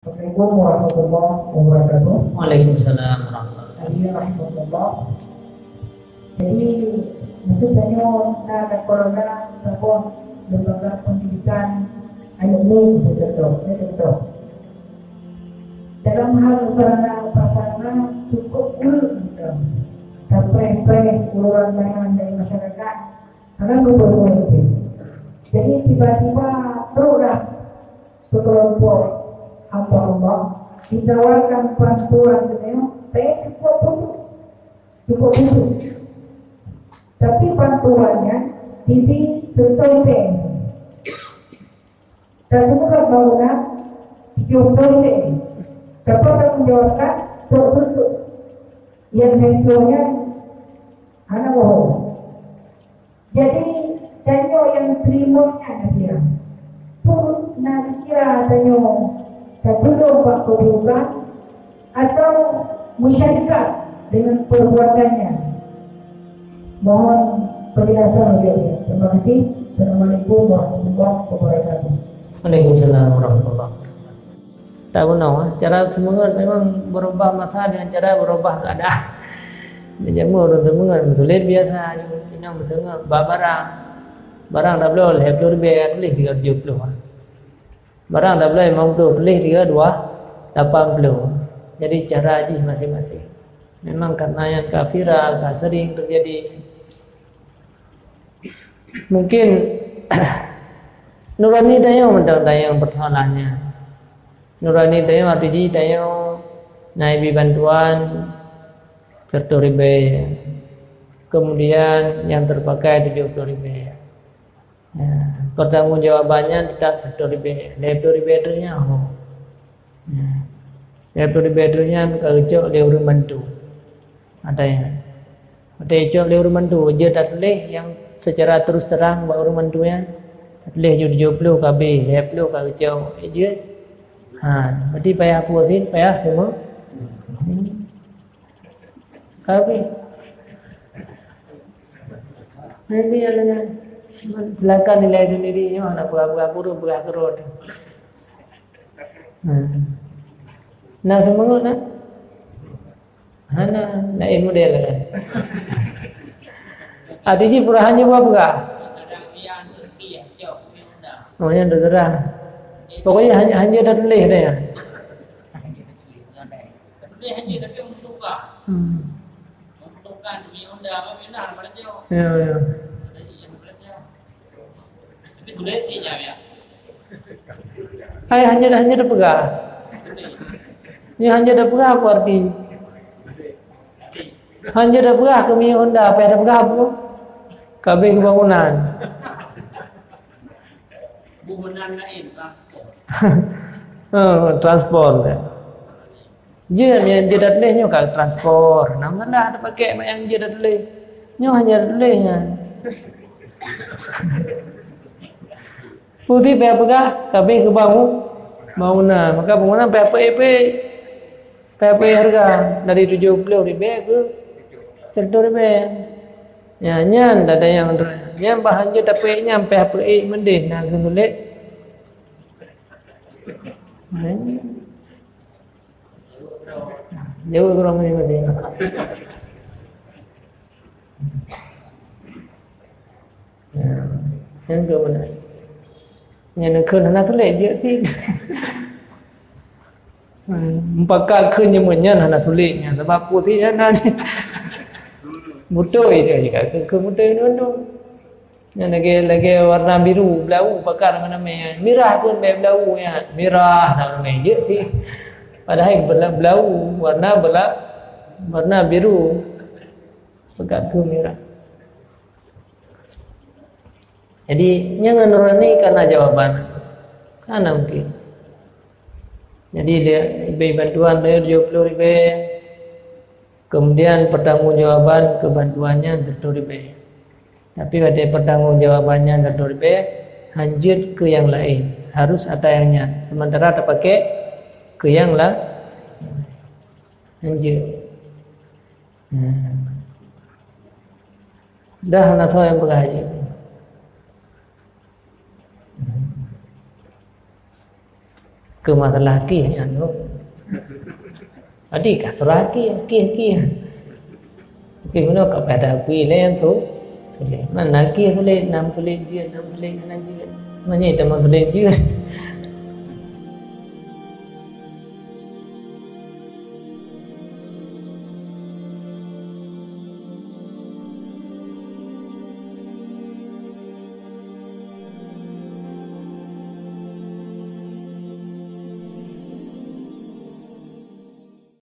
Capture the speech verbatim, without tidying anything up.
Assalamualaikum warahmatullahi wabarakatuh. Waalaikumsalam warahmatullahi wabarakatuh. Hadirin rahimakumullah. Jadi, mungkin tanyoe na lam corona saboh lembaga pendidikan aneuk muda, beutôi, ya, beutôi. Dalam hal sarana prasarana cukup kureueng, beutôi. Tapreh-preh ureueng laén dari masyarakat, karena beutôi-beutôi. Jadi, tiba-tiba troklah sekelompok hamba Allah ditawarkan bantuan dengan payah cukup butuh, cukup butuh. Tapi bantuannya diberi contoh ini. Dan semua bangunan tujuh puluh ini dapat menjawabkan untuk bentuk yang tentunya anak bohong. Jadi, tanyoe nyang teurimong nyan, Nadia, peue na kira tanyoe tatulông bak keuburukan atau meusyarikat deungon peurbuatan nyan? Mohon penjelasan lebih lanjut. Terima kasih. Assalamualaikum warahmatullahi wabarakatuh. Waalaikumsalam warahmatullahi wabarakatuh. Tak guna, eh. Cara seumeungeut memang berubah masa dengan cara berubah keadaan. Meunyoe ureueng seumeungeut, meusulet biasa, inong meuseungeut bak barang. Barang tabloe lhèe ploh ribèe, tuléh sigoe tujoh ploh. Barang tabloe limong ploh, tuléh sigoe dua lapan ploh. Jadi cara jih maséng-maséng. Memang karena nyang ka viral, ka sering terjadi. Mungkin nurani tanyoe mantong tanyoe persoalannya. Nurani tanyoe arti jih tanyoe na ibi bantuan seratus ribèe. Kemudian nyang terpakai tujoh ploh ribèe. Ya, pertanggungjawabannya tetap seratus ribèe. Lhèe ploh ribèe tu nyan ho. Ya. Lhèe ploh ribèe tu nyan ka geucok lé ureueng bantu. Ada nyan. Ada geucok lé ureueng bantu, jeuet tatuléh nyang secara terus terang bak ureueng bantu nyan. Tatuléh tujoh ploh ka habéh, lhèe ploh ka geucok. Eh, jeuet. Ha, berarti payah peue cit, payah semua. Ka habéh. Nanti ada nyan. Silakan nilai sendiri nyoe, hana peugah-peugah guru, peugah keurot. Hmm. Na seumeungeut na? Hana, laén model kan. Arti jih peurahan jih buah peugah. Oh, nyan terserah. Pokoknya hanya, hanya dah tulis dah ya. Hmm. Ya, ya. Hai hanya, hanya dah peugah. Ni hanya dah peugah apa arti? Hanya dah peugah keu minyeuk Honda, apa dah peugah apa? Kabeh keubangunan. Bukan lain, transport. Oh, transport. Jeuet nyang jeuet dat leh nyoe ka transpor. Hana masalah tapakèk mak nyang jeuet dat leh. Nyoe hanya dat leh nyan. Peue payah peugah, kabeh keu bangu-, bangunan. Maka bangunan payah peuék-peuék. Payah peuék hareuga dari tujoh ploh ribèe keu seratus ribèe. Nyan, nyan dada nyang nyan bah han jeuet tapeuék nyan payah peuék meudeh na keuneuk lé. Jaweueb ureueng nyoe tadi. Ya, nyang keu mana? Nyang kheun hana sulet jeuet cit. Hmm, mupakat kheun nyoe nyan hana sulet nyan, sabab kursi nyan na. Beutôi dia jika kheun beutôi nyoe. Nyan lagèe, lagèe warna biru, blau, pakar nama nyan. Mirah pun bèk blau nyan. Mirah nama nyan. Jeuet cit. Padahai bela-, blau, warna bela-, warna biru. Peugah keu mirah. Jadi, nyan ngon nurani ka na jawaban. Hana mungkin. Jadi, dia bri bantuan dia tujoh ploh ribèe. Kemudian pertanggungjawaban keu bantuan nyan seratus ribèe. Tapi watèe pertanggungjawaban nyan seratus ribèe, han jeuet keu nyang laén, harus ata nyang nyan. Sementara tapakèk keu nyang la-, han jeuet. Hmm. Dah na soe nyang peugah jeuet. Keu masalah kih nyan tu. Tadi ka surah kih, kih, kih. Tapi meunoe ka pada bui lé tu. Tuléh. Mana kih tuléh, nam tuléh jeuet, nam tuléh nan jeuet. Meunyoe teuma tuléh jeuet.